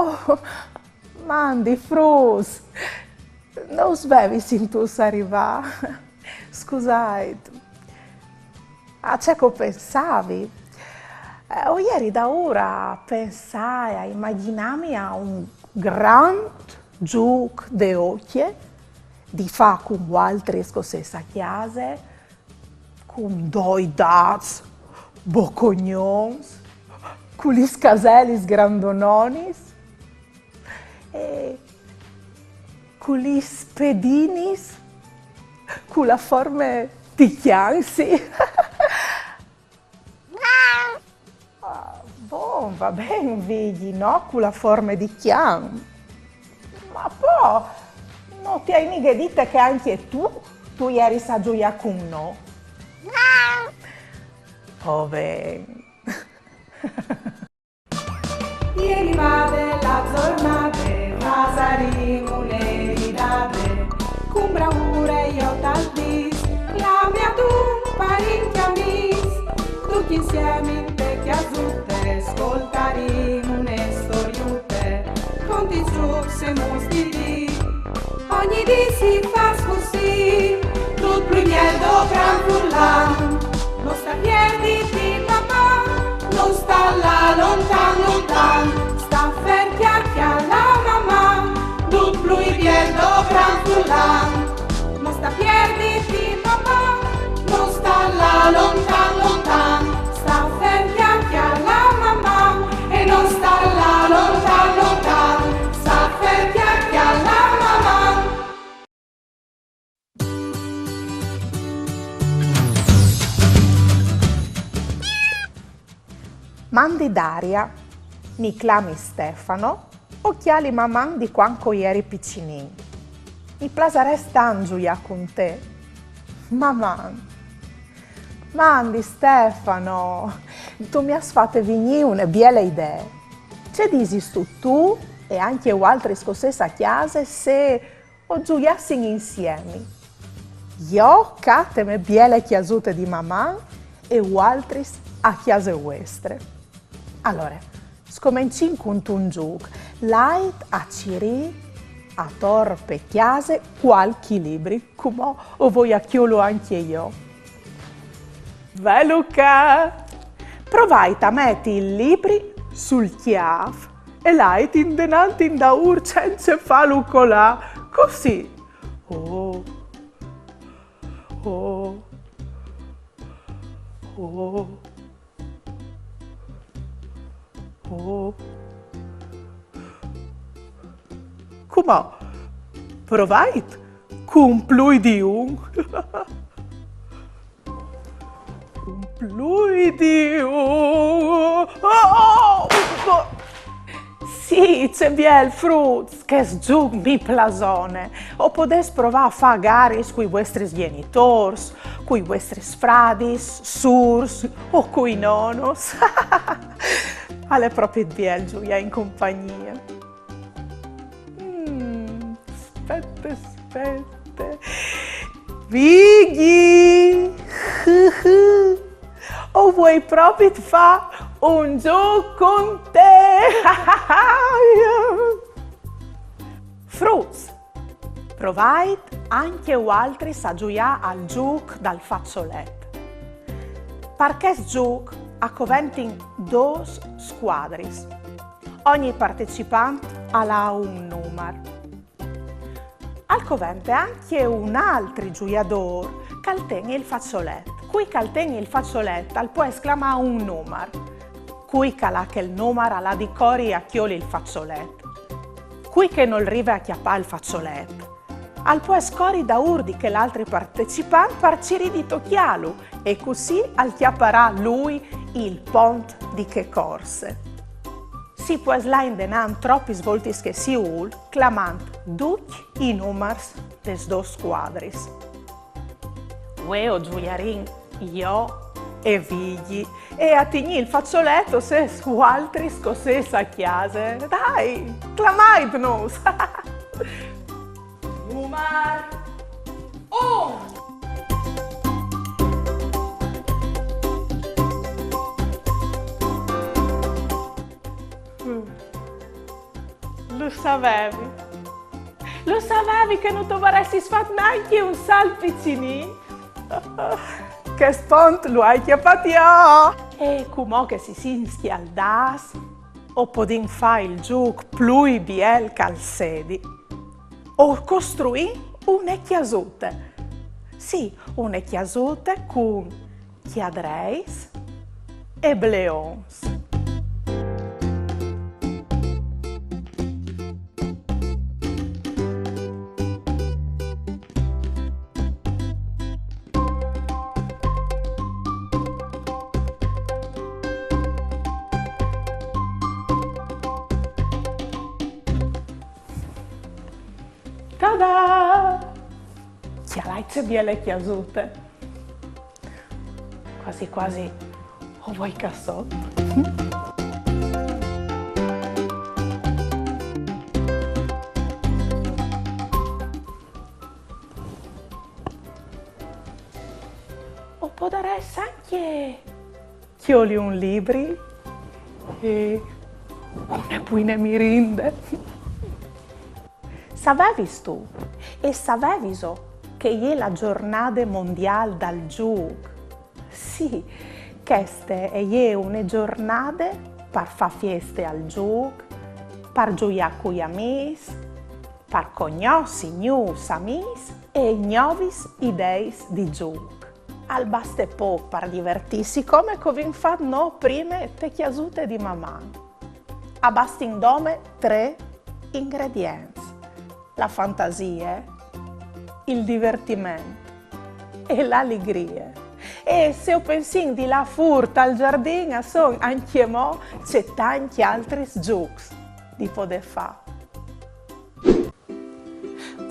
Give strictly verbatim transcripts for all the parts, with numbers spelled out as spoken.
Oh, mandi fruts, no us vevi sintûts a rivâ. Scusait. A ce che o pensavi? Eh, o jeri daûr a pensâ e a imagjinâmi a un grant zûc de ocje di fâ cun voaltris che o sês a cjase, cun doi dâts bocognons, cu lis caselis grandononis e cu lis pedinis cu la forme di cjan, sì. Ah, bon, va ben, Vigji, no cu la forme di cjan. Ma po, no ti ai mighe dite che ancje tu, tu jeris a zuiâ cun nô? Po ben. E rivade la zornade, fasarìn une ridade, cun braure jo tal dîs, clamìn adun parint e amîs, ducj insiemi inte cjasute, scoltarìn une storiute, conti zûcs e muts di dì. Ogni dì si fâs cussì, dut plui biel dopran furlan. No sta pierditi, Maman, no sta lâ lontan, lontan. Sta fer cjale, cjale Maman, dut plui biel dopran furlan. No sta pierditi, Maman, no sta lâ lontan, lontan. Sta fer cjale, cjale Maman, e no sta lâ lontan, lontan. Sta fer cjale, cjale Maman. Mandi Daria, mi clami Stefano, o cjali Maman di cuant che o jeri piçulin. Mi plasarès tant zuiâ cun te. Maman. Mandi Stefano, tu mi âs fate vignî une biele idee. Ce disistu tu e ancje voaltris che o sês a cjase se o zuiassin insiemi? Jo ca te mê biele cjasute di Maman e voaltris a cjase vuestre. Alore, scomencìn cuntun zûc. Lait a cirî ator pe cjase cualchi libri, cumò o voi a cjolu ancje jo. Velu ca! Provait a meti il libri sul cjâf e lait indenant indaûr cence fâlu colâ, cussì. Oh, oh, oh. Oh. Cumò, provait cun plui di un. Cun plui di un. Oh! Sì, ce biel, fruts! Chest zûc mi plasone. O podês provâ a fâ garis cui vuestris gjenitôrs, cui vuestris fradis, sûrs o cui nonos. Al è propit biel zuiâ in compagnie. Mm, spiete, spiete. Vigji! O vuei propit fâ un zûc cun te! Fruts, provait ancje voaltris a zuiâ al zûc dal façolet. Par chest zûc a coventin dôs scuadris. Ogni partecipant al à un numar. Al covente ancje un altri zuiadôr che al ten il façolet. Cui che al ten il façolet al pues clamâ un numar. Cui che al à chel numar al à di cori a cjoli il façolet. Cui che nol rive a cjapâ il façolet al pues cori daûr di chel altri partecipant par cirî di tocjâlu e cussì al cjaparà lui il pont di chê corse. Si pues lâ indenant tropis voltis che si vûl, clamant ducj i numars des dôs scuadris. Vuê o zuiarìn jo e Vigji, e a tignî il façolet o sês vualtris che o sês a cjase. Dai, clamaitnus! Numar un. Lu savevi. Lu savevi che no tu varessis fat nancje un salt piçulin. Chest pont lu ai cjapât jo. E cumò che si sin scjaldâts, o podìn fâ il zûc plui biel che al sedi. O costruìn une cjasute. Sì, une cjasute cun cjadreis e bleons. Tada! Cjalait ce biele cjasute. Cuasi cuasi o voi ca sot. O podarès ancje cjoli un libri e une buine mirinde. Savevistu e saveviso che e je la zornade mondiâl dal zûc? Sì, cheste e je une zornade par fâ fieste al zûc, par zuiâ cui amîs, par cognossi gnûfs amîs e gnovis ideis di zûc. Al baste pôc par divertîsi, come che o vin fat nô prime te cjasute di Maman. A bastin dome trê ingredients: la fantasie, il divertiment e la ligrie. E se o pensìn di lâ fûr tal zardin, a son ancjemò cetancj altris zûcs di podê fâ.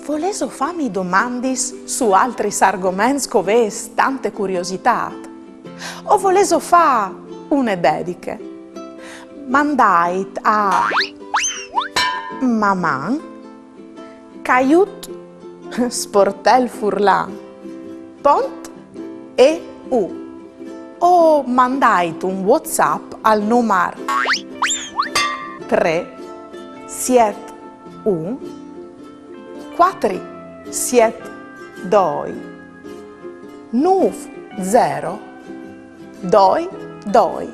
Volêso fâmi domandis su altris argoments che o vês tante curiositât? O volêso fâ une dediche? Mandait a maman caiut sportel furlan pont e u o mandait un WhatsApp al numar trê siet un cuatri siet doi nûf zero doi doi.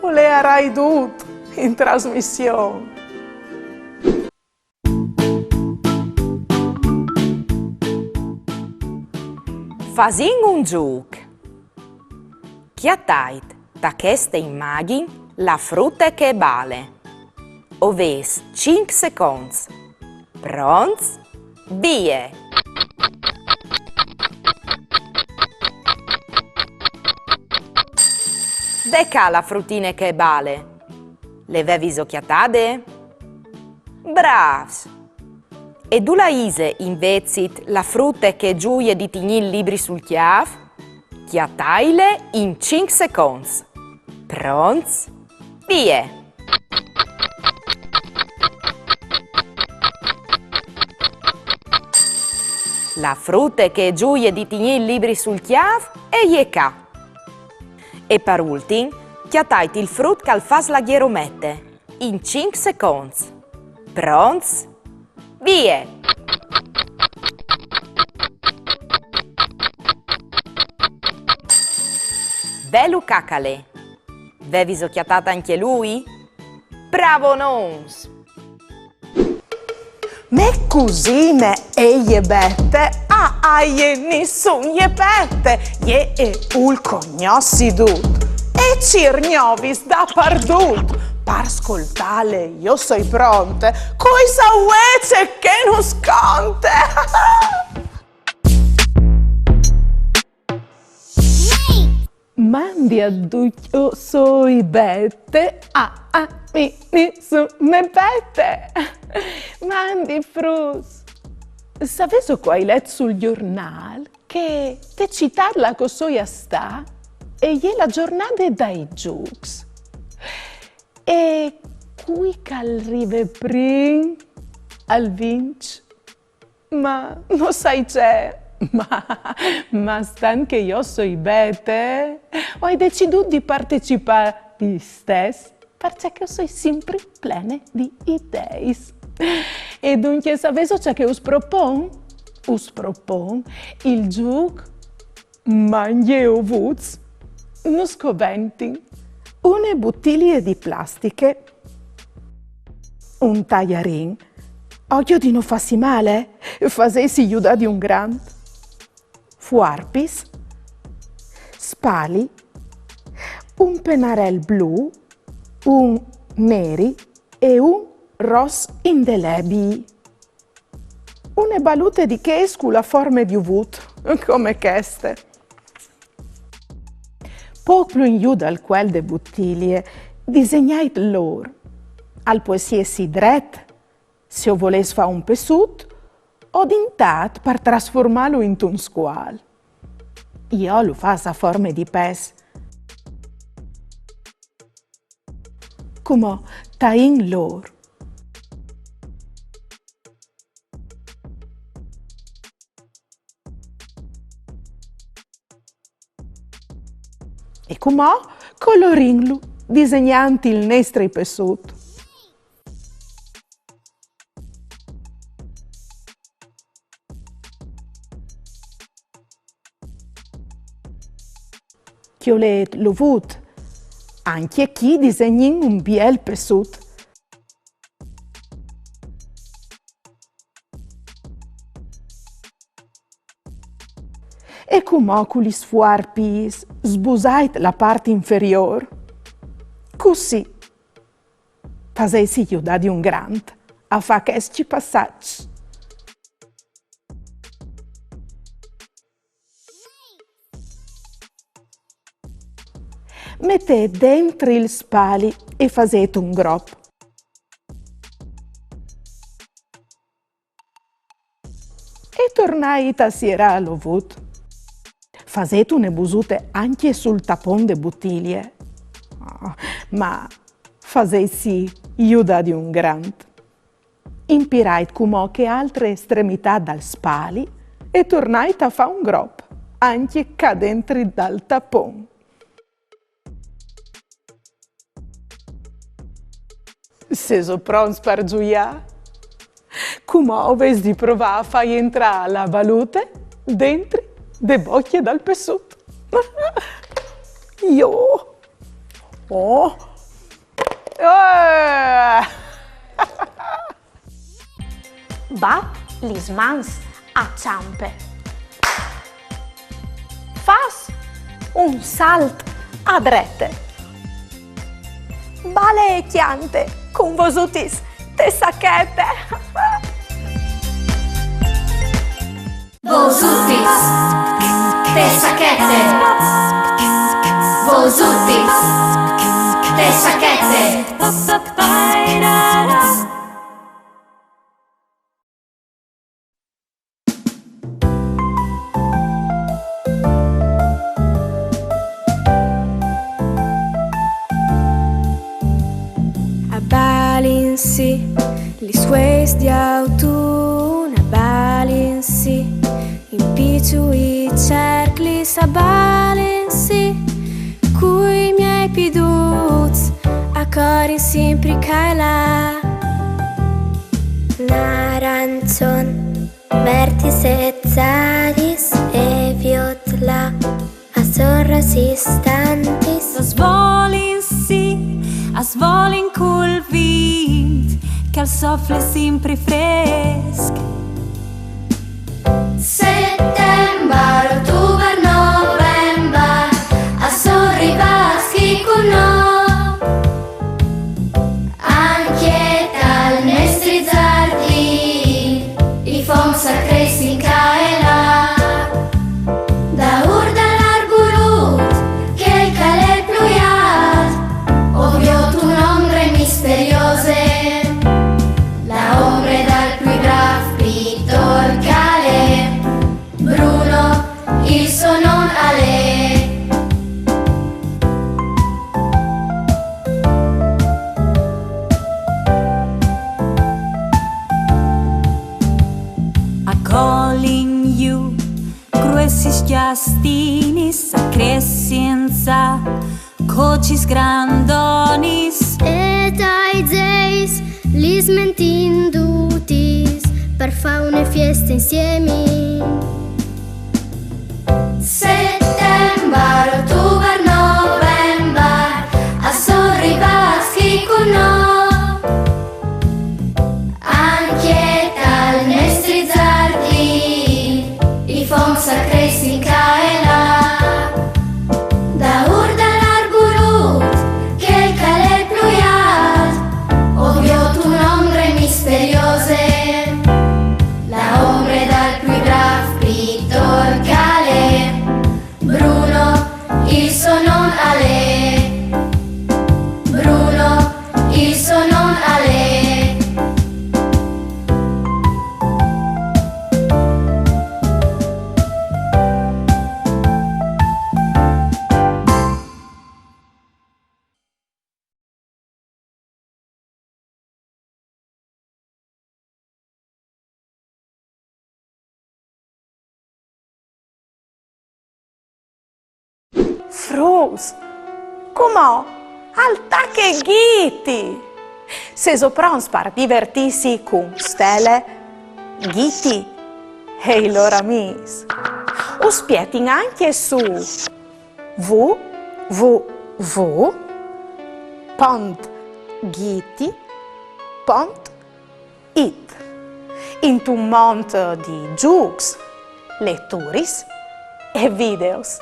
O leiarai dut in trasmission. Fasìn un zûc. Cjatait ta cheste imagjin la frute che e bale. O vês cinc seconts. Pronts? Vie! Ve ca la frutine che e bale. Le veviso cjatade? Brâfs! E dulà ise invezit la frute che e zuie di tignî il libri sul cjâf? Cjataile in cinc seconts. Pronts? Vie! La frute che e zuie di tignî il libri sul cjâf e je ca. E par ultin, cjatait il frut che al fâs la gjeromete, in cinc seconts. Pronts? Vie! Velu ca che al è. Veviso cjatât ancje lui? Bravonons! Mê cusine e je Bete, a, a jê nissun je pete, jê e vûl cognossi dut. E cîr gnovis dapardut. Par scoltâle jo soi pronte, cui sa vuê ce che nus conte. Mandi a ducj, jo soi Bete, a, a mi nissun me pete. Mandi fruts. Savêso che o ai let sul gjornâl che te citât là che o soi a stâ e je la zornade dai zûcs. E cui che al rive prin al vinç. Ma no sai ce, ma, ma stant che jo soi Bete, o ai decidût di partecipâ istès. parcè che o soi simpri plene di ideis. E duncje, savêso ce che us propon? Us propon il zûc Mangje ovuts. Nus coventin. Une butilie di plastiche, un taiarin, ocjo di no fâsi mâl, fasêtsi judâ di un grant, fuarpis, spali, un penarel blu, un neri e un ros indelebii. Une balute di chês cu la forme di uvut, come cheste. Pôc plui in jù dal cuel de butilie, disegnait l'ôr. Al pues jessi dret, se o volês fâ un pessut, o dintât par trasformâlu intun scuâl. Jo lu fâs a forme di pes. Cumò taìn l'ôr. E cumò colorìnlu, disegnant il nestri pessut. Cjolêt l'ovut. Ancje chi disegnìn un biel pessut. E cumò cu lis fuarpis sbusait la part inferiôr. Cussì. Fasêtsi judâ di un grant a fâ chescj passaçs. Metêt dentri il spali e fasêt un grop. E tornait a sierâ l'ovut. Fasêt une busute ancje sul tapon de butilie. Ah, ma fasêtsi judâ di un grant. Impirait cumò chê altre estremitât dal spali e tornait a fâ un grop, ancje ca dentri dal tapon. Sêso pronts par zuiâ? Cumò o vês di provâ a fâ jentrâ la balute dentri de bocje dal pessut. Jo! Oh! Eh! Bat lis mans a çampe. Fâs un salt a drete. Bale e cjante cun Vosutis te sachete. Vosutis te sachete. Vosutis te sachete. A balin si lis fueis di autun, a balin si in piçui cerclis, a balin si cui miei piduts, a corin simpri ca e là. Narançon, vertis e zalis e viot là, a son rosis tantis. A svolin si, a svolin cul vint, che al sofle simpri fresc. Settembar, ottobar, novembar, a son rivâts chi cun nô. Ancje tal nestri zardin, i foncs a cressin ca e là. Daûr dal arburut, chel che al è plui alt, o viôt une ombre misteriose, la ombre dal plui brâf pitôr che al è Bruno, il so non al è. A colin jù, gruessis cjastinis a cressin za, Cocis grandonis e tai zeis, lis mentìn dutis, par fâ une fieste insiemi. Setembar, otubar, novembar, a son rivâts chi cun nô. Ancje tal nestri zardin i foncs a cressin ca e là. Daûr dal arburut, chel che al è plui alt, o viôt une ombre misteriose, la ombre dal plui brâf pitôr che al è Bruno, il so non al è. Bruno, il so non al è. Fruts, cumò al tache Ghiti! Sêso pronts par divertîsi cun Stele, Ghiti e i lôr amîs? Us spietin ancje su www pont ghiti pont it, intun mont di zûcs, leturis e videos.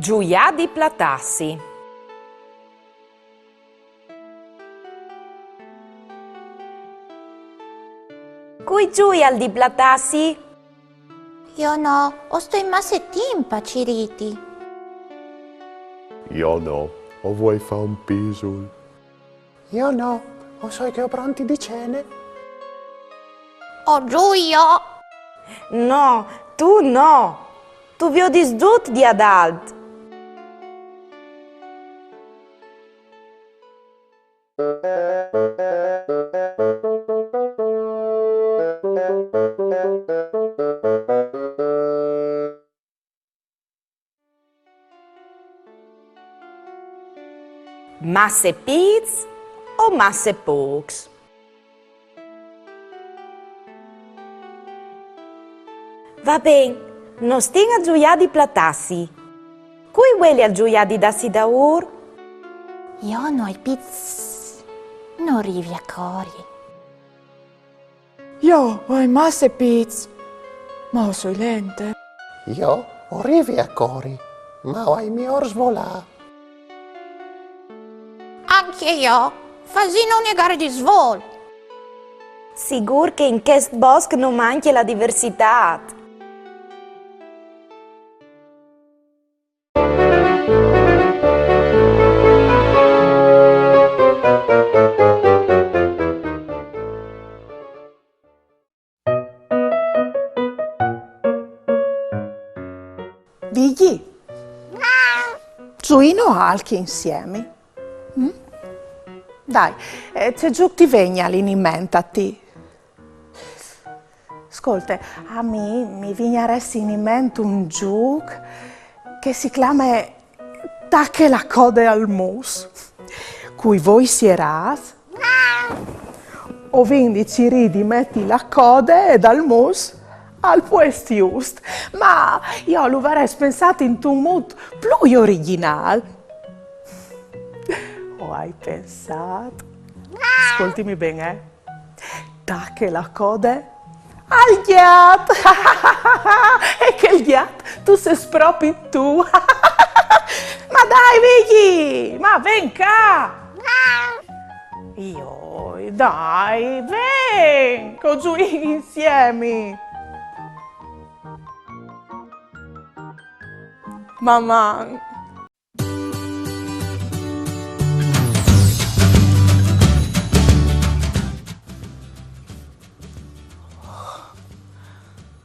Zuiâ di platâsi. Cui zuial di platâsi? Jo no, o stoi masse timp a cirîti. Jo no, o vuei fâ un pisul. Jo no, o soi che o pronti di cene. O zui jo. No, tu no. Tu viodis dut di adalt. Masse pîts o masse pôcs? Va ben, no stin a zuiâ di platâsi. Cui vuelial zuiâ di dâsi daûr? Jo no ai pîts, no rivi a cori. Jo o ai masse pîts, ma o soi lente. Jo o rivi a cori, ma o ai miôr svolâ. Ancje jo, fasìn une gare di svol. Sigûr che in chest bosc no mancje la diversitât. Vigji, zuìno alc insiemi? Mm? Dai, eh, ce zûc ti vegnial in ment a ti? Scolte, a mi mi vignarès in ment un zûc che si clame Tache la code al mus. Cui voi sierâts, o vin di cirî di meti la code e dal mus al puest just. Ma jo lu varès pensât intun mût plui origjinâl. O ai pensât. Scoltimi ben, eh. Tache la code al gjat! E chel gjat tu sês propit tu! Ma dai, Vigji, ma ven ca! Joi, dai, ven, che o zuìn insiemi! Maman!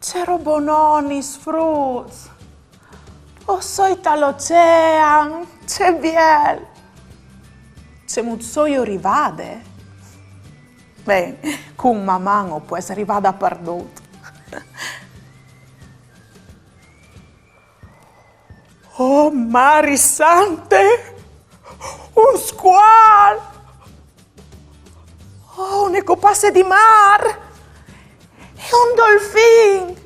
Ce robononis, fruts! O soi tal ocean, ce biel! Semut soio rivade? Ben, cun Maman o pues rivâ dapardut. Oh, Mari Sante! Un scuâl! Oh, une copasse di mâr! E un dolfin!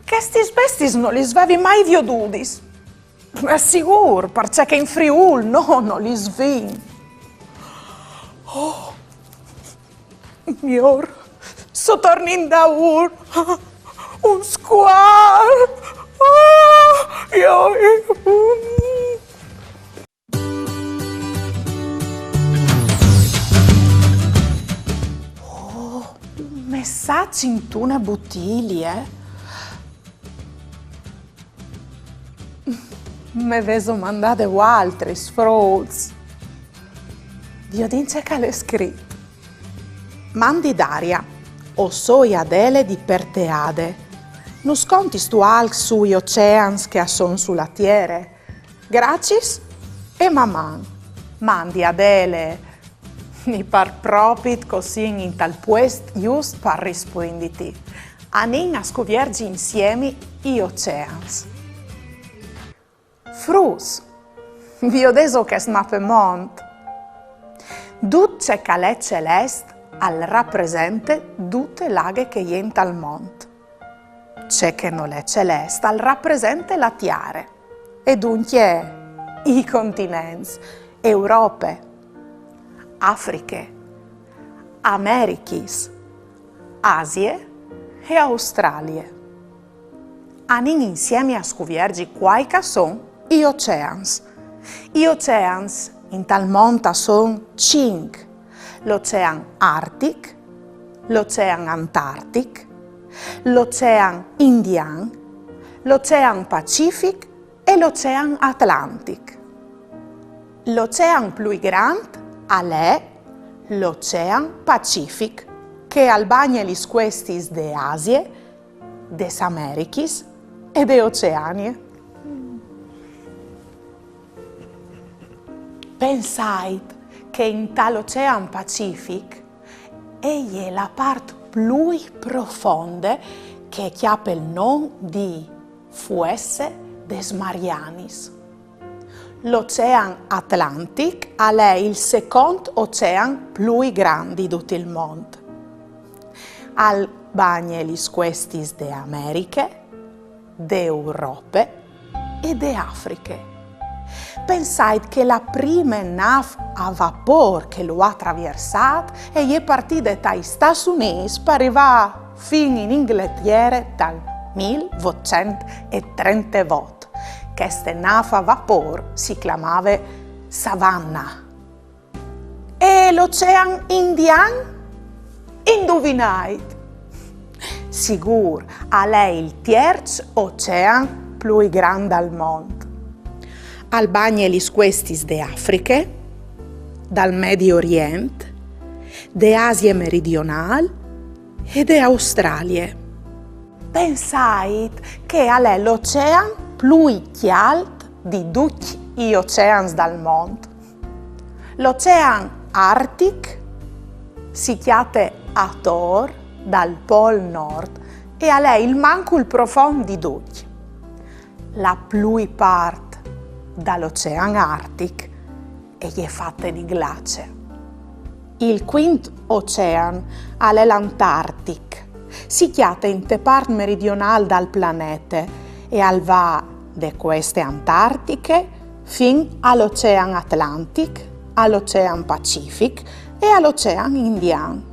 Chestis bestiis no lis vevi mai viodudis. Eh, sigûr, parcè che in Friûl no, no lis vin. Oh, miôr, se o torni indaûr. Un scuâl. Oh, jo, Oh, un messaç intune butilie. Me vêso mandade voaltris, fruts? Viodìn ce che al è scrit. Mandi Daria, o soi Adele di Perteade. Nus contistu alc sui oceans che a son su la Tiere? Graciis e Maman. Mandi Adele. Mi pâr propit che o sin intal puest just par rispuinditi. Anìn a scuvierzi insiemi i oceans. Fruts, viodêso chest mapemont? Dut ce che al è celest al rapresente dute la aghe che e je intal mont. Ce che nol è celest al rapresente la Tiere. E duncje i continents: Europe, Afriche, Americhis, Asie e Australie. Anìn insiemi a scuvierzi cuâi che a son i oceans. I oceans intal mont a son cinc: l'Ocean Artic, l'Ocean Antartic, l'Ocean Indian, l'Ocean Pacific e l'Ocean Atlantic. L'ocean plui grant al è l'Ocean Pacific, che al bagne lis cuestis de Asie, des Americhis e de Oceanie. Pensait che intal Ocean Pacific e je la part plui profonde che e cjape il non di Fuesse des Marianis. L'Ocean Atlantic al è il secont ocean plui grant di dut il mont. Al bagne lis cuestis de Americhe, de Europe e de Afriche. Pensait che la prime nâf a vapôr che lu à traviersât e je partide tai Stâts Unîts par rivâ fin in Ingletiere tal mil votcent e trentevot. Cheste nâf a vapôr si clamave Savannah. E l'Ocean Indian? Induvinait! Sigûr, al è il tierç ocean plui grant dal mont. Al bagne lis cuestis de Afriche, dal Medi Orient, de Asie meridionâl e de Australie. Pensait che al è l'ocean plui cjalt di ducj i oceans dal mont. L'Ocean Artic si cjate ator dal Pol Nord e al è il mancul profont di ducj. La plui part dal Ocean Artic e je fate di glace. Il cuint ocean al è l'Antartic. Si cjate inte part meridionâl dal planete e al va de cueste antartiche fin al Ocean Atlantic, al Ocean Pacific e al Ocean Indian.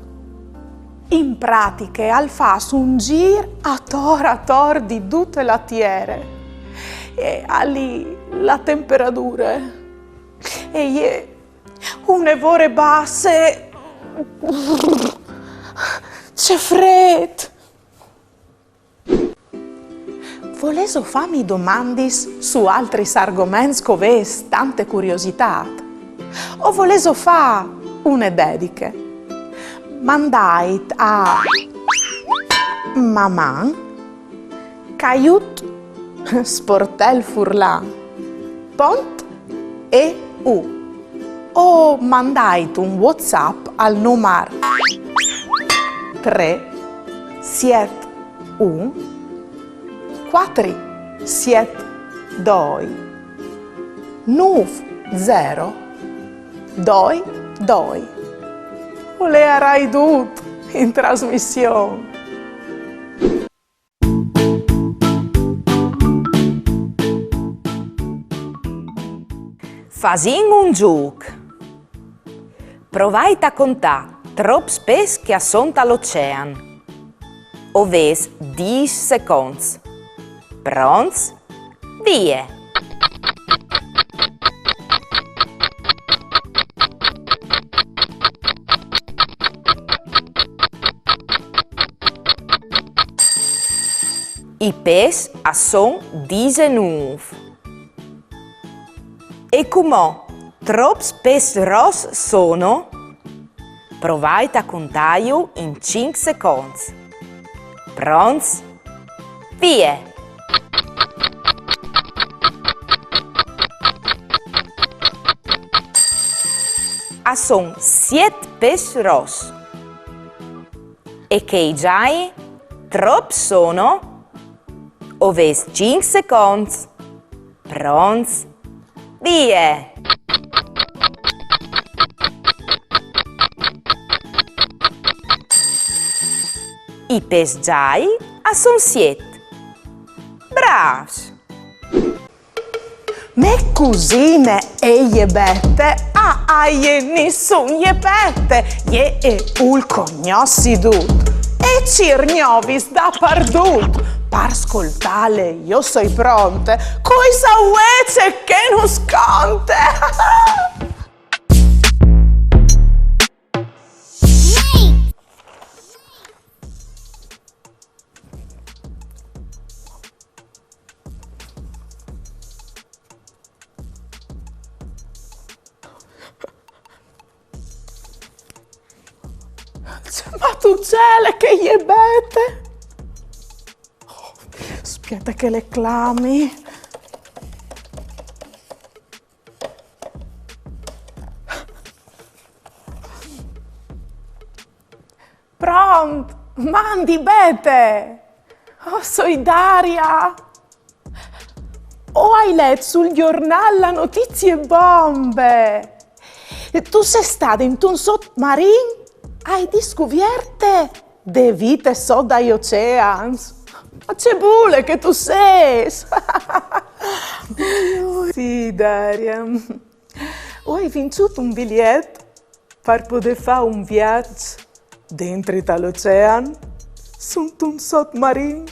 In pratiche al fâs un zîr ator ator di dute la Tiere. E alì la temperature e je une vore basse. Ce frêt! Volêso fâmi domandis su altris argoments che o vês tante curiositât? O volêso fâ une dediche? Mandait a maman caiut sportel furlan pont E U. O mandait un WhatsApp al numar trê siet un cuatri siet doi nûf zero doi doi. O leiarai dut in trasmission. Fasìn un zûc. Provait a contâ trops pes che a son tal ocean. O vês dîs seconts. Pronts? Vie! I pes a son disenûf. E cumò, trops pes ros sono? Provait a contâju in cinc seconts. Pronts? Vie! A son siet pes ros. E chei zai? Trops sono? O vês cinc seconts. Pronts? Vie! I pes zai a son siet. Brâfs! Mê cusine e je Bete, a, a jê nissun je pete, jê e vûl cognossi dut, e cîr gnovis dapardut. Par scoltâle jo soi pronte, cui sa vuê ce che nus conte. Ce matucele che e je Bete! Oh, spiete che le clami. Pront? Mandi, Bete! Oh, soi Daria! O ai let sul gjornâl la notizie bombe! Tu sês stade intun sotmarin ae discuvierte de vite sot dai oceans! Ma ce bule che tu sês! Sì, Daria. O ai vinçût un biliet par podê fâ un viaç dentri tal ocean, suntun sotmarin,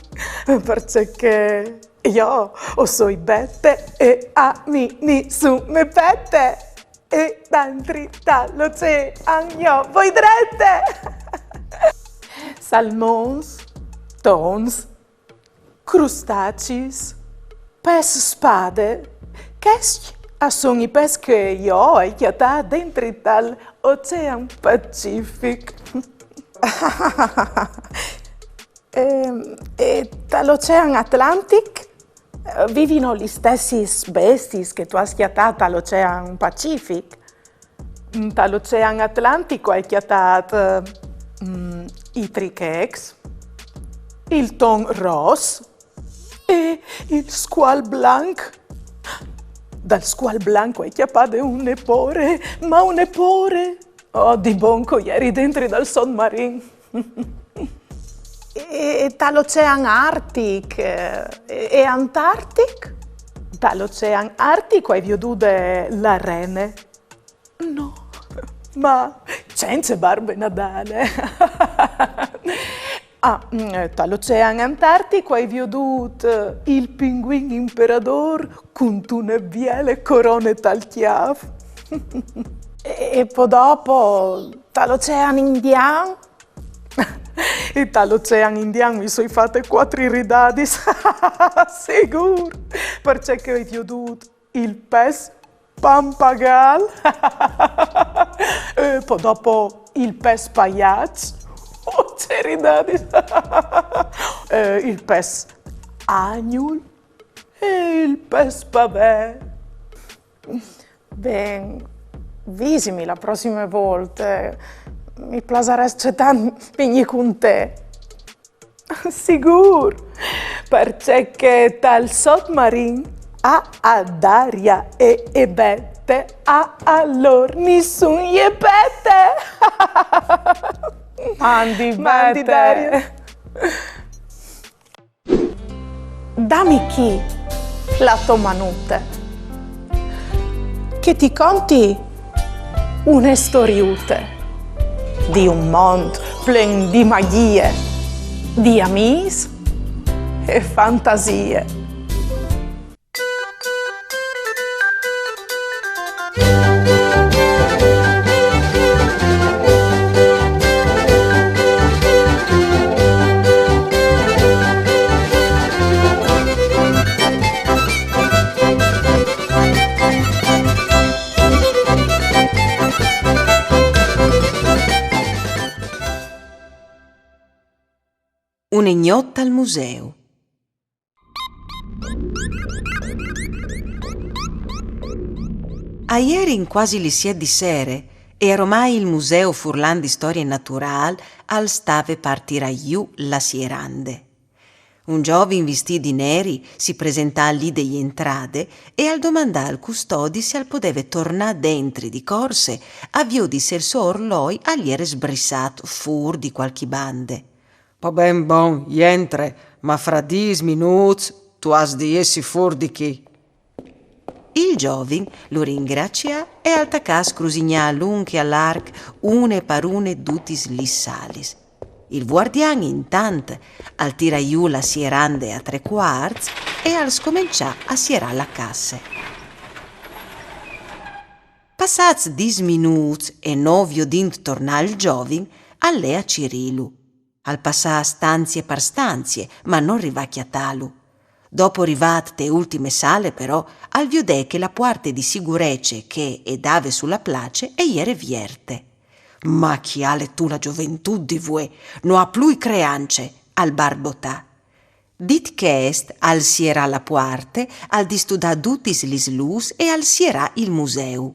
parcè che jo o soi Bete e a mi nissun me pete. E dentri tal ocean jo o voi drete. Salmons, tons, crustacis, pes spade, chescj a son i pes che jo o ai cjatât dentri tal Ocean Pacific. Ehm, e tal Ocean Atlantic, eh, vivino lis stessis bestiis che tu âs cjatât tal Ocean Pacific? Tal Ocean Atlantic o ai cjatât, mm, i trichecs, il ton ros e il scual blanc. Dal scual blanc o ai cjapade une pore, ma une pore! Oh, di bon che o jeri dentri dal sotmarin. E, e tal Ocean Artic, eh, e, e Antartic? Tal Ocean Artic o ai viodude la rene. No, ma cence Barbe Nadale. Ah, mm, eh, tal Ocean Antartic o ai viodût, eh, il pinguin imperadôr cuntune biele corone tal cjâf. E, e po dopo, tal Ocean Indian? E tal Ocean Indian mi soi fate cuatri ridadis. Sigûr, parcè che o ai viodût il pes pampagâl. E po dopo il pes paiaç. Oh, ce ridadis. E il pes agnul e il pes pavee. Ben, visimi la prossime volte. Mi plasarès tant vignî cun te. Sigûr, parcè che tal sotmarin a, a Daria e, e Bete a, a lôr nissun je pete. Mandi, mandi, Bete. Daria. Dami chi la tô manute, che ti conti une storiute di un mont plen di magjie, di amîs e fantasie. Une gnot al museu. A jerin cuasi lis siet di sere e aromai il Museu Furlan di Storie Naturâl al stave par tirâ jù la sierande. Un zovin vistît di neri si presentà li de jentrade e al domandà al custodi se al podeve tornâ dentri di corse a viodi se il so orloi al jere sbrissât fûr di cualchi bande. Po ben, bon, jentre, ma fra dîs minûts tu âs di jessi fûr di chi. Il zovin lu ringracià e al tacà a scrusignâ a lunc e a larc, une par une, dutis lis salis. Il vuardian, intant, al tirà jù la sierande a trê cuarts e al scomençà a sierâ la casse. Passâts dîs minûts e no viodint tornâ il zovin, al lè a cirîlu. Al passà stanzie par stanzie, ma nol rivà a cjatâlu. Dopo rivât te ultime sale, però, al viodè che la puarte di sigurece che e dave su la place e jere vierte. Ma cjale tu la zoventût di vuê, no à plui creance, al barbotà. Dit chest, al sierà la puarte, al distudà dutis lis lûs e al sierà il museu.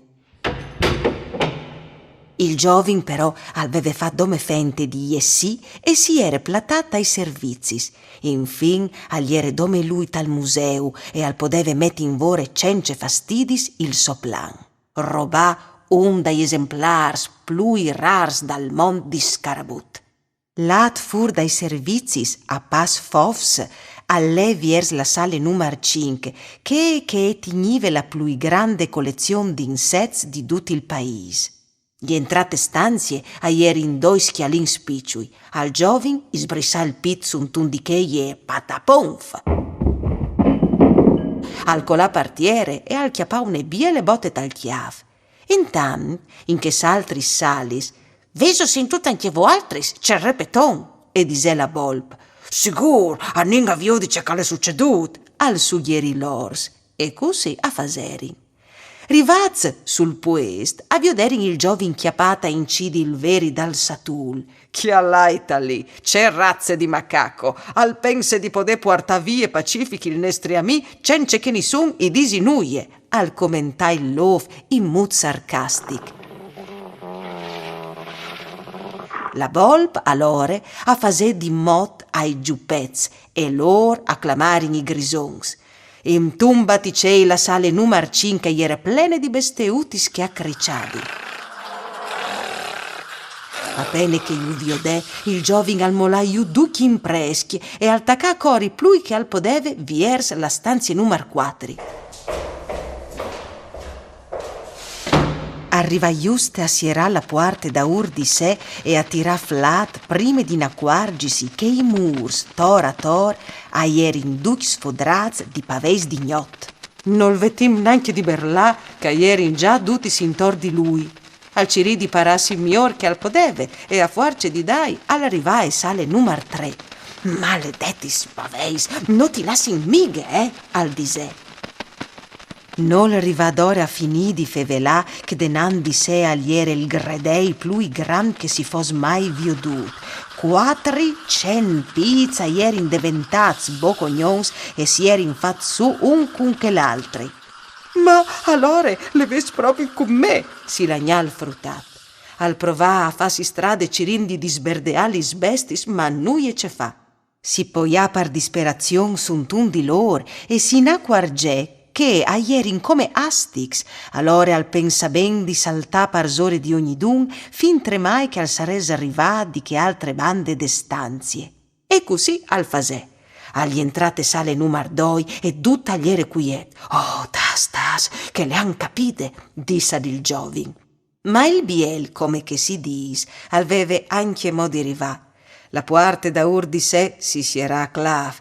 Il zovin però al veve fat dome fente di jessî e si jere platât tai servizis. Infin al jere dome lui tal museu e al podeve meti in vore cence fastidis il so plan: robâ un dai esemplârs plui rârs dal mont di scarabut. Lât fûr dai servizis a pas fofs, al lè viers la sale numar cinc, chê che e tignive la plui grande colezion di insets di dut il paîs. Jentrât te stanzie a jerin doi scjalins piçui. Al zovin i sbrissà il pît suntun di chei e pataponf! Al colà par tiere e al cjapà une biele bote tal cjâf. Intant, in chês altris salis: «Vêso sintût ancje voaltris ce repeton?» e disè la bolp. «Sigûr, anìn a viodi ce che al è sucedût», al sugjerì l'ors, e cussì a faserin. Rivâts sul puest, a vioderin il zovin cjapât a incidi il veri dal satul. «Cjalait li, ce raze di macaco! Al pense di podê puartâ vie pacific il nestri amì cence che nissun i disi nuie», al comentà il lôf in mût sarcastic. La bolp alore a fasè di mot ai zupets e lôr a clamarin i grisons. Intun baticei la sale numar cinc e jere plene di besteutis che a criçavin. A pene che ju viodè, il zovin al molà jù ducj i imprescj e al tacà a cori plui che al podeve viers la stanzie numar cuatri. Al rivà juste a sierâ la puarte daûr di se e a tirâ flât prime di inacuarzisi che i mûrs, tor ator, a jerin ducj sfodrâts di paveis di gnot. Nol vetìn nancje di berlâ che a jerin za dutis intor di lui. Al cirì di parâsi miôr che al podeve e a fuarce di dai al rivà ae sale numar trê. «Maledetis paveis, no ti lassin mighe, eh?» al disè. Nol rivà adore a finî di fevelâ che denant di se al jere il gredei plui grant che si fos mai viodût. Cuatricent pîts a jerin deventâts bocognons e si jerin fats sù un cun chel altri. Ma alore le vês propit cun me, si lagnà il frutat. Al provà a fâsi strade cirint di disberdeâ lis bestiis, ma nuie ce fâ. Si poià par disperazion suntun di lôr e si inacuarzè che a jerin come astics, alore al pensà ben di saltâ parsore di ognidun, fintremai che al sarès rivât di chê altre bande de stanzie. E cussì al fasè. Al jentrà te sale numar doi e dut al jere cuiet. Oh, tâs, tâs, che le àn capide, dissal il zovin. Ma il biel, come che si dîs, al veve ancjemò di rivâ. La puarte daûr di se si sierà a clâf.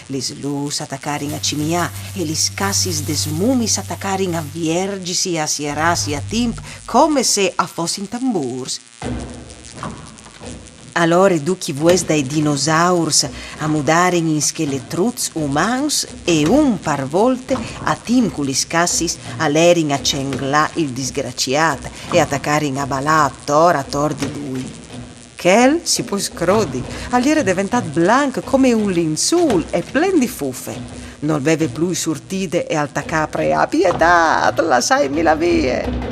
Lis lûs a tacarin a cimiâ e lis cassis des mumiis a tacarin a vierzisi e a sierâsi a timp, come se a fossin tambûrs. Alore ducj i vues dai dinosaurs a mudarin in scheletruts umans e un par volte, a timp cu lis cassis, a lerin a cenglâ il disgraciât e a tacarin a balâ ator ator di lui. Chel, si pues crodi, al jere deventât blanc come un linzûl e plen di fufe. Nol veve plui surtide e al tacà a preâ: «Pietât, lassaitmi lâ vie!»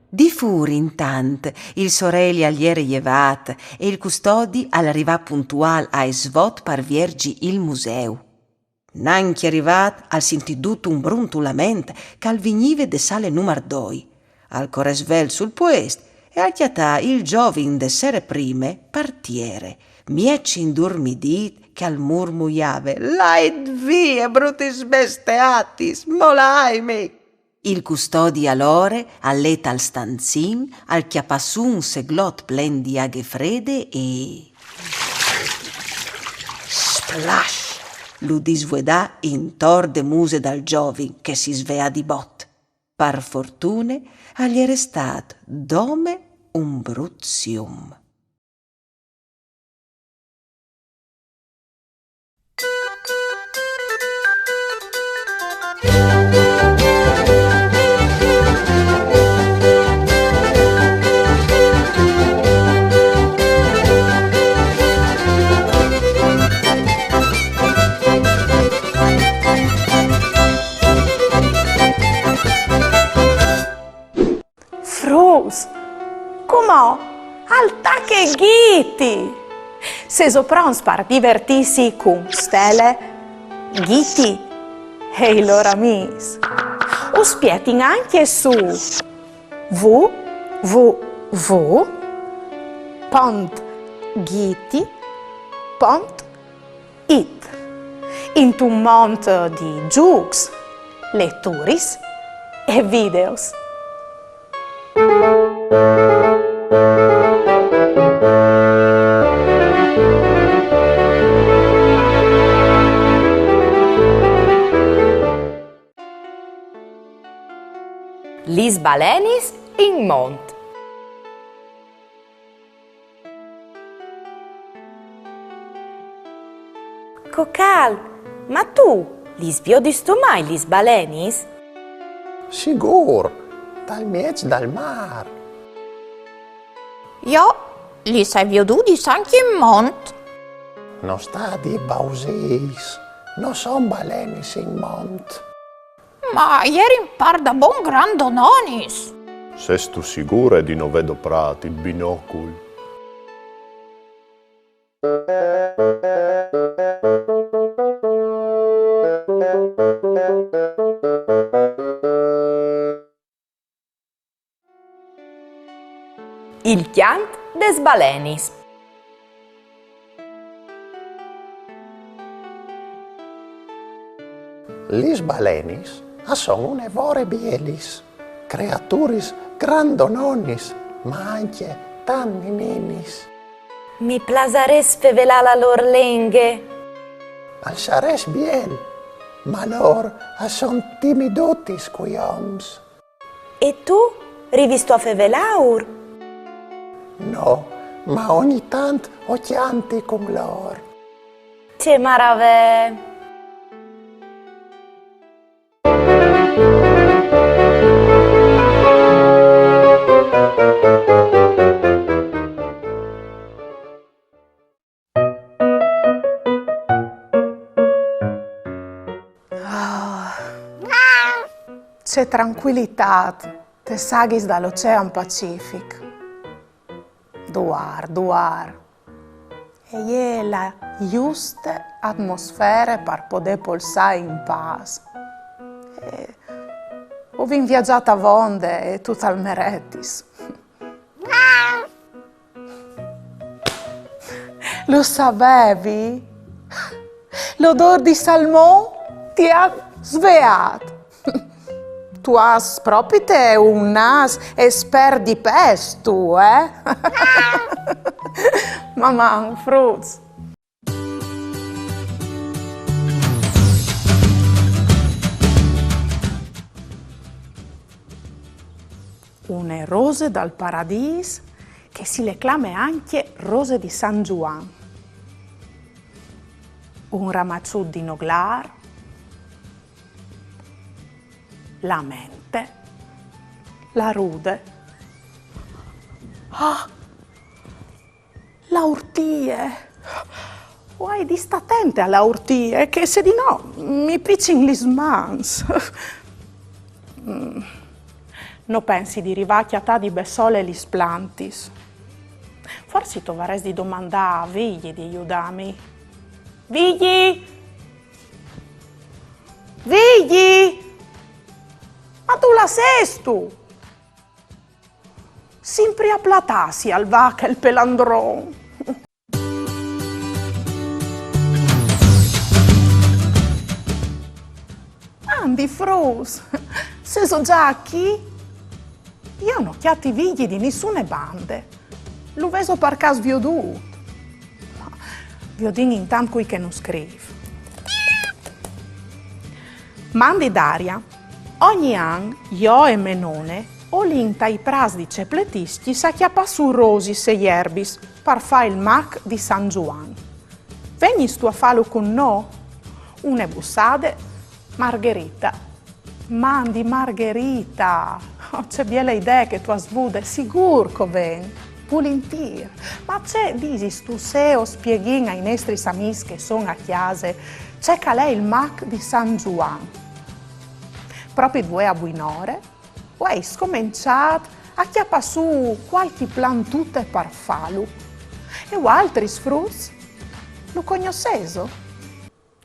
Di fûr, intant, il soreli al jere jevât e il custodi al rivà puntuâl aes vot par vierzi il museu. Nancje rivât al sintì dut un bruntulament che al vignive de sale numar doi. Al corè svelt sul puest e al cjatà il zovin de sere prime par tiere, mieç indurmidît, che al murmuiave: «Lait vie, brutis bestiatis, molaitmi!» Il custodi alore al lè tal stanzin, al cjapà sù un seglot plen di aghe frede e... Splash! Lu disvuedà intor de muse dal zovin, che si sveà di bot. Par fortune al jere stât dome un brut sium. Fruts, cumò al tache Ghiti! Sêso pronts par divertîsi cun Stele, Ghiti e i lôr amîs? Us spietin ancje su w w w pont ghiti pont it, intun mont di zûcs, leturis e videos. Lis balenis in mont. Cocal, ma tu lis viodistu mai lis balenis? Sigûr, dal mieç dal mâr. Jo lis ai viodudis ancje in mont. No sta a dî bausîs, no son balenis in mont. Ma a jerin pardabon grandononis. Sêstu sigure di no vê doprât il binocul? Il cjant des balenis. Lis balenis a son une vore bielis, creaturis grandononis, ma ancje tant nininis. Mi plasarès fevelâ la lôr lenghe. Al sarès biel, ma lôr a son timidutis cui oms. E tu, rivistu a fevelâur? No, ma ogni tant o cjanti cun lôr. Ce maravee! Oh, Ce trancuilitât tes aghis dal Ocean Pacific. Duar, duar. E je la juste atmosfere par podê polsâ in pâs. E o vin viazât avonde e tu tal meretis. Lu savevi? L'odôr di salmon ti à sveât. Tu âs propite un nâs espert di pes, tu, eh? Maman, fruts. Une rose dal paradîs che si le clame ancje rose di San Zuan. Un ramaçut di noglâr, la mente, la rude. Ah! La urtie! O ai di stâ atente a la urtie, che se di no mi picin lis mans. Mm. No pensi di rivâ a cjatâ di bessole lis plantis. Forsit o varès di domandâ a Vigji di judâmi. Vigji! Vigji! Ma dulà sêstu? Simpri a platâsi al va chel pelandron. Mandi fruts, sêso za chi? Jo no cjati Vigji di nissune bande. Lu vêso par câs viodût? Viodìn intant cui che nus scrîf. Mandi Daria. Ogni an jo e mê none o lin tai prâts di Cepletiscjis a cjapâ sù rosis e jerbis par fâ il mac di San Zuan. Vegnistu a fâlu cun nô? Une bussade, Margherita. Mandi Margherita! Oh, ce biele idee che tu âs vude, sigûr che o ven. Vulintîr. Ma ce disistu se o spieghìn ai nestris amîs che a son a cjase ce che al è il mac di San Zuan? Propit vuê a buinore o ai scomençât a cjapâ sù cualchi plantute par fâlu. E vualtris fruts? Lu cognossêso?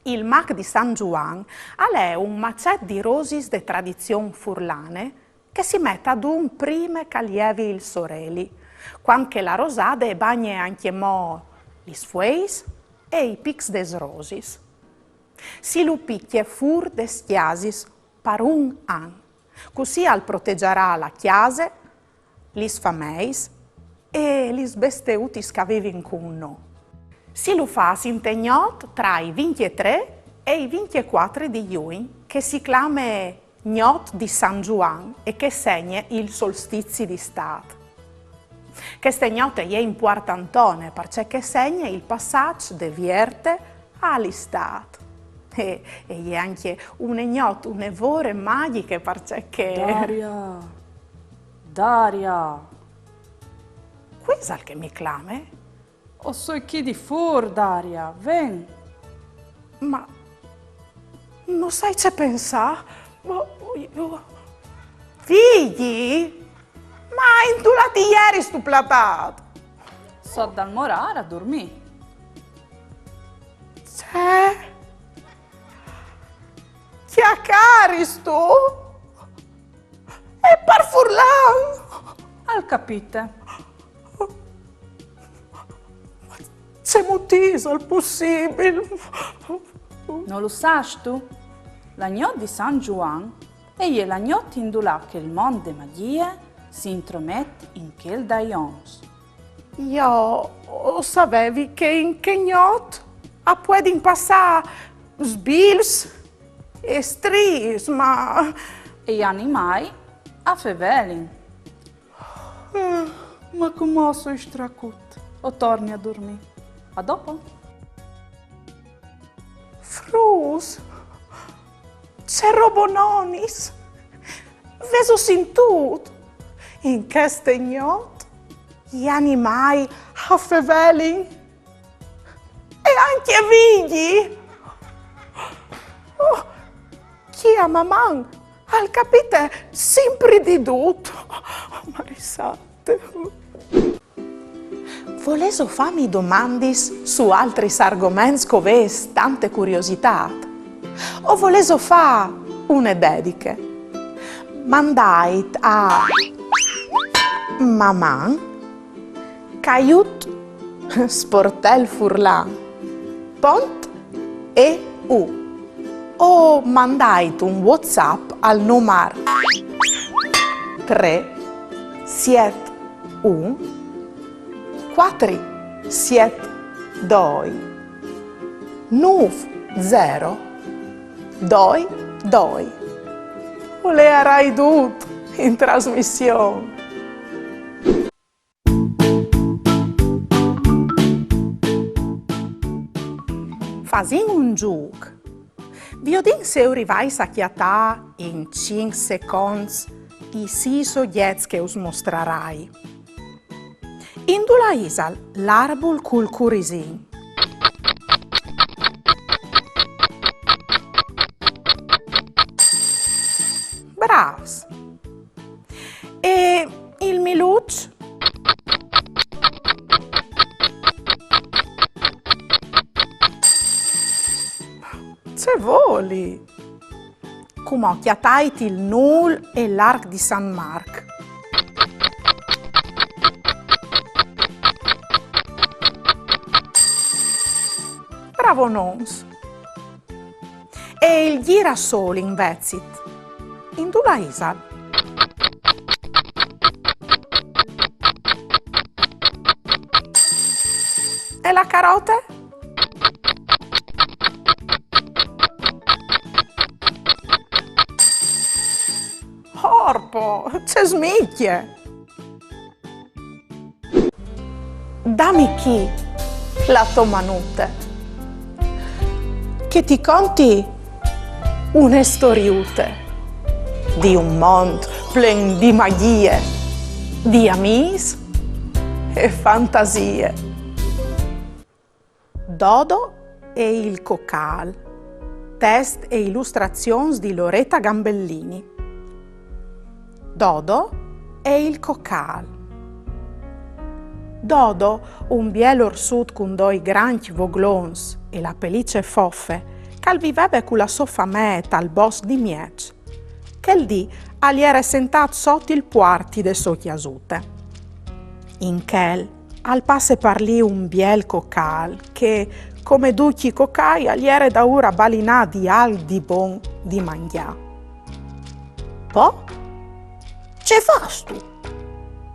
Il mac di San Zuan al è un macet di rosis de tradizion furlane che si met adun prime che al jevi il soreli, cuant che la rosade e bagne ancjemò lis fueis e i pics des rosis. Si lu picje fûr des cjasis par un an. Cussì al protegiarà la cjase, lis fameis e lis besteutis che a vivin cun nô. Si lu fâs inte gnot tra i vincjetrê e i vincjecuatri di Jugn, che si clame gnot di San Zuan e che e segne il solstizi di Istât. Cheste gnot e je impuartantone, parcè che e segne il passaç de vierte a l'Istât. E, e je ancje une gnot une vore magjiche, parcè che... Daria! Daria! Cui isal che mi clame? O soi chi di fûr, Daria, ven. Ma no sai ce pensâ. Ma, oh, oh. Vigji? Ma indulà ti jeristu platât? Sot dal morâr a durmî. Ce? Cjacaristu? E par furlan! Al capite. Cemût isal pussibil? No lu sâstu? La gnot di San Zuan e je la gnot indulà che il mont de magjie si intromet in chel dai oms. Jo o savevi che in chê gnot a puedin passâ sbilfs e striis, ma... E i animâi a fevelin. Eh, ma cumò o soi stracut. O torni a durmî. A dopo. Fruts, ce robononis! Vêso sintût? In cheste gnot i animâi a fevelin. E ancje Vigji! Oh, chi a Maman Al capite simpri di dut. Oh, Marie sante. Volêso fâmi domandis su altris argoments che o vês tante curiositât? O volêso fâ une dediche? Mandait a maman caiut sportel furlan pont e u o mandait un WhatsApp al numar trê siet un cuatri siet doi nûf zero doi doi. O leiarai dut in trasmission. Fasìn un zûc. Viodìn se o rivais a cjatâ in cinc seconts i sîs ogjets che us mostrarai. Indulà isal l'arbul cul curisin? Brâfs! E il miluç? Ce voli? Cumò cjatait il nûl e l'arc di San Marc. Bravonons! E il gjirasôl invezit? Indulà isal? E la carote? Orpo, ce smicje! Dami chi la tô manute, che ti conti une storiute di un mont plen di magjie, di amîs e fantasie. Dodo e il cocâl. Test e ilustrazions di Loretta Gambellini. Dodo e il cocâl. Dodo, un biel orsut cun doi grancj voglons e la pelice fofe, che al viveve cu la sô famee tal bosc di Mieç, chel dì al jere sentât sot il puarti de sô cjasute. In chel al passe par li un biel cocâl che, come ducj i cocâi, al jere daûr a balinâ di alc di bon di mangjâ. Po? Ce fâstu?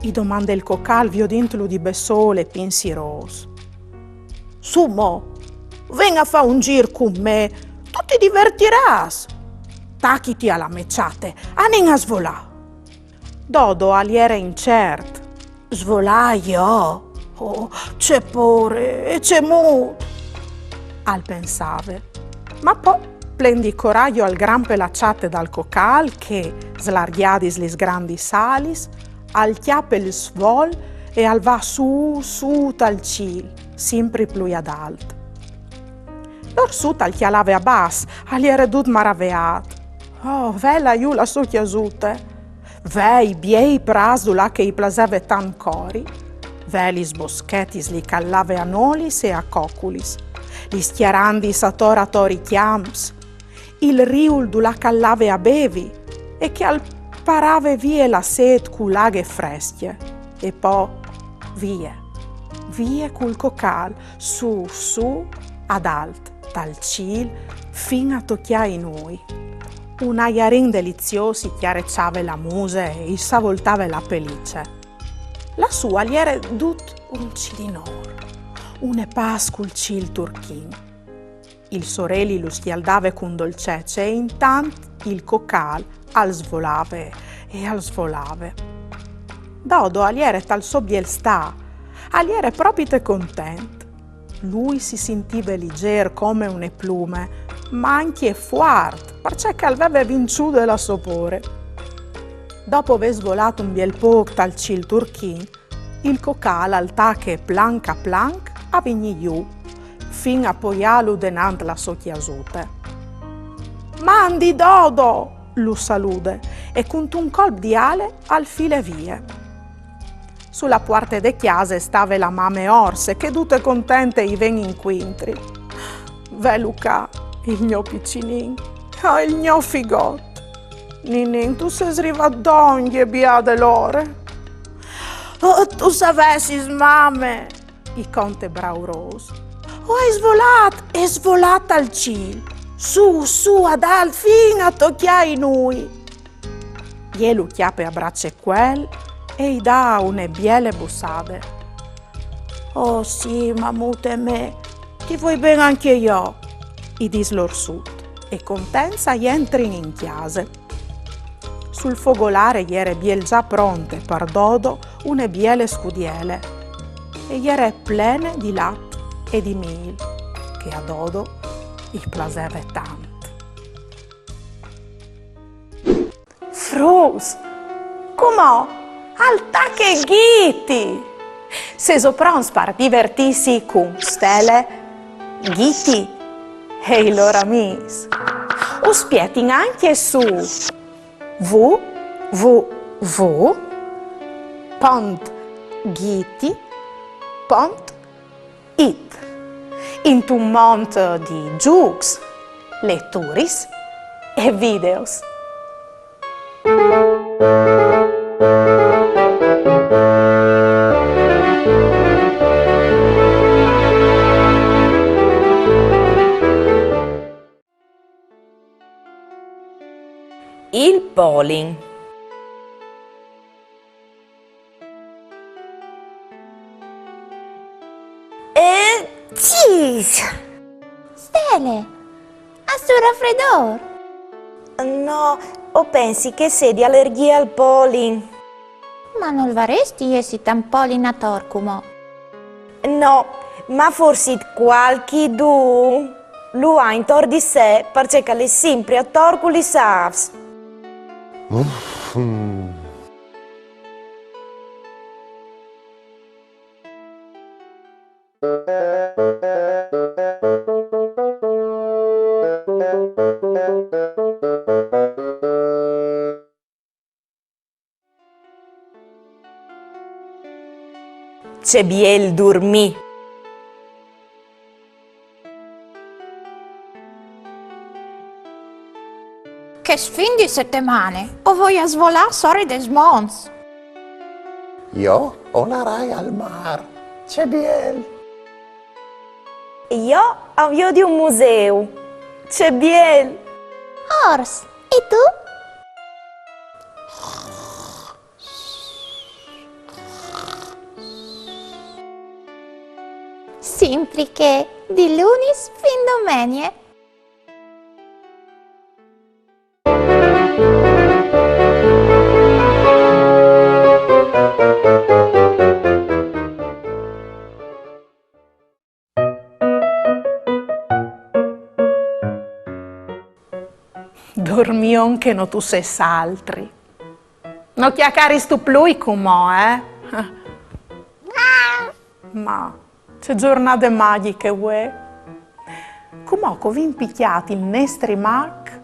I domande il cocâl viodintlu di bessôl e pinsirôs. Sù mo, ven a fâ un zîr cun me, tu ti divertirâs. Tachiti a la mê çate, anìn a svolâ. Dodo al jere incert. Svolâ jo? Oh, ce pôre e cemût! Al pensave. Ma po, plen di coragjo, al grampe la çate dal cocâl che, slargjadis lis grandis alis, al cjape il svol e al va sù, sù tal cîl, simpri plui adalt. L'orsut al cjalave abàs, al jere dut maraveât. Oh, vela jù la sô cjasute! Ve i biei prâts dulà che i plaseve tant cori, ve lis boschetis li che al lave a nolis e a coculis, lis cjarandis ator ator i cjamps, il riul dulà che al lave a bevi e che al parave vie la sêt cu la aghe frescje, e po vie, vie cul cocâl, sù, sù, adalt, tal cîl, fin a tocjâ i nûi. Un aiarin deliziôs i cjareçave la muse e i savoltave la pelice. Lassù al jere dut un cilinôr, une pâs cul cîl turchin. Il soreli lu scjaldave cun dolcece e intant il cocâl al svolave e al svolave. Dodo al jere tal so biel stâ, al jere propite content. Lui si sintive lizêr come une plume, ma ancje fuart, parcè che al veve vinçude la sô pôre. Dopo vê svolât un biel pôc tal cîl turchin, il cocâl al tache planc a planc a vignî jù, fin a poiâlu denant la sô cjasute. Mandi, Dodo! lu salude e cuntun colp di ale al file vie. Su la puarte de cjase e stave la mame orse, che dute contente i ven incuintri. Velu ca, il gno piçulin, ah, il gno figot. Ninin, tu sês rivât dongje, biade l'ore. Oh, tu savessis, mame, i conte braurôs. O ai svolât, e svolât al cîl, sù, sù, adalt, fin a tocjâ i nûi. Jê lu cjape a bracecuel e i da une biele bussade. Oh sì, mamute mê, ti vuei ben ancje jo, i dîs l'orsut, e contents a jentrin in cjase. Sul fogolâr e jere biel za pronte par Dodo une biele scudiele, e jere plene di lat e di mîl, che a Dodo i plaseve tant. Fruts, cumò al tache Ghiti! Sêso pronts par divertîsi cun Stele, Ghiti e i lôr amîs? Us spietin ancje su w w w pont ghiti pont it, intun mont di zûcs, leturis e videos. Il polin. Eh, cis! Stele, âstu rafredôr? No, o pensi che e sedi alergjie al polin. Ma nol varès di jessi tant polin ator cumò. No, ma forsit cualchidun lu à intor di se, parcè che al è simpri ator cu lis âfs. Ce biel durmî! Chest fin di setemane o voi a svolâ sore des monts. Jo o larai al mâr. Ce biel! Jo a viodi un museu. Ce biel! Ors, e tu? Simpri chê, di lunis fin domenie. Durmion che no tu sês altri. No cjacaristu plui cumò, eh? Ma ce zornade magjiche vuê. Cumò che o vin picjât il nestri mac,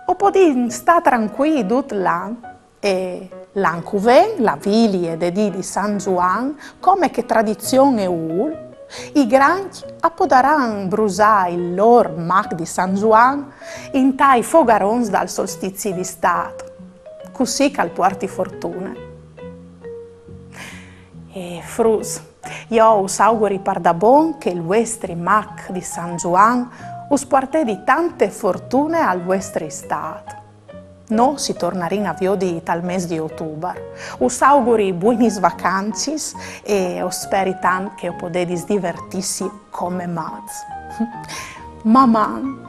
o podìn stâ trancuîi dut l'an. E l'an che ven, la vilie de dì di San Zuan, come che tradizion e vûl, i grancj a podaran brusâ il lôr mac di San Zuan intai fogarons dal solstizi di Istât, cussì che al puarti fortune. E fruts, jo us auguri pardabon che il vuestri mac di San Zuan us puartedi tante fortune al vuestri Istât. Nô si tornarìn a viodi tal mês di Otubar. Us auguri buinis vacancis e o speri tant che o podedis divertîsi come mats. Maman!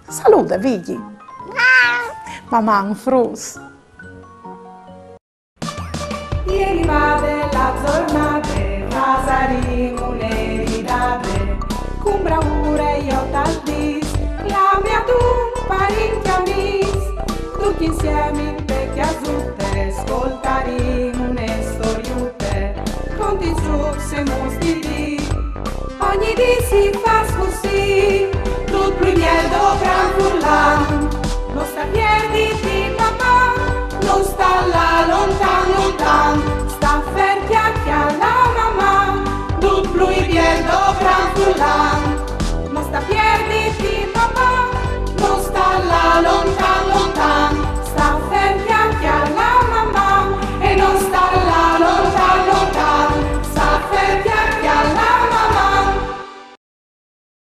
Salude, Vigji! Maman, fruts! E rivade la zornade, fasarìn une ridade, cun braure jo tal dîs, clami a dun parint e amîs, ducj insiemi inte cjasute, scoltarìn une storiute, cont i zûcs e muts di dì. Ogni dì si fâs cussì, dut plui biel do gran furlan, no sta pierdi Culan, no sta pierditi, papà, no sta là lontan,